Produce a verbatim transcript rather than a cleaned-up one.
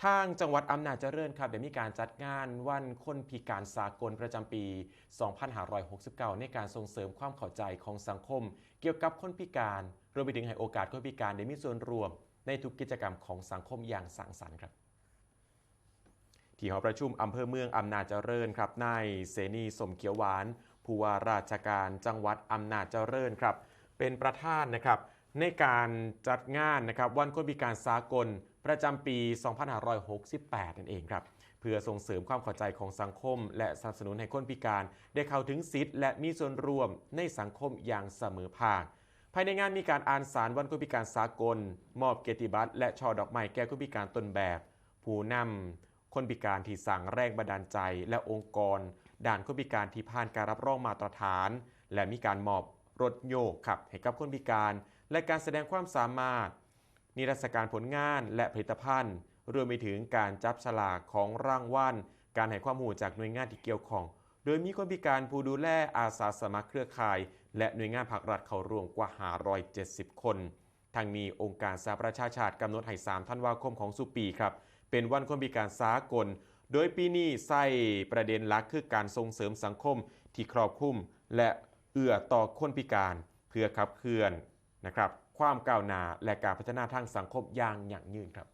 ทางจังหวัดอำนาจเจริญครับได้มีการจัดงานวันคนพิการสากลประจำปี สองพันห้าร้อยหกสิบเก้า ในการส่งเสริมความเข้าใจของสังคม เกี่ยวกับคนพิการ รวมไปถึงให้โอกาสคนพิการได้มีส่วนร่วมในทุกกิจกรรมของสังคมอย่างสร้างสรรค์ครับ ที่หอประชุมอำเภอเมืองอำนาจเจริญครับ นายเสนีสมเขียวหวาน ผู้ว่าราชการจังหวัดอำนาจเจริญครับ เป็นประธานนะครับ ในการจัดงานนะครับ วันคนพิการสากลประจำปี สองพันห้าร้อยหกสิบแปด นั่นเองครับ เพื่อส่งเสริมความเข้าใจของสังคม และสนับสนุนให้คนพิการได้เข้าถึงสิทธิ์ และมีส่วนร่วมในสังคมอย่างเสมอภาค ภายในงานมีการอ่านสารวันคนพิการสากล มอบเกียรติบัตร และช่อดอกไม้แก่คนพิการต้นแบบ ผู้นำคนพิการที่สร้างแรงบันดาลใจ และองค์กรด้านคนพิการที่ผ่านการรับรองมาตรฐาน และมีการมอบรถโยกขับให้กับคนพิการ และการแสดงความสามารถ นิทรรศการผลงานและผลิตภัณฑ์ รวมไปถึงการจับฉลากของรางวัล การให้ความรู้จากหน่วยงานที่เกี่ยวข้อง โดยมีคนพิการผู้ดูแลอาสาสมัครเครือข่าย และหน่วยงานภาครัฐเข้าร่วมกว่า ห้าร้อยเจ็ดสิบ คน ทั้งนี้องค์การสหประชาชาติกำหนดให้ สาม ธันวาคมของสุปีครับ เป็นวันคนพิการสากล โดยปีนี้ใส่ประเด็นหลักคือการส่งเสริมสังคมที่ครอบคลุม และเอื้อต่อคนพิการ เพื่อขับเคลื่อนนะครับ ความก้าวหน้าและการพัฒนาทางสังคมอย่างยั่งยืนครับ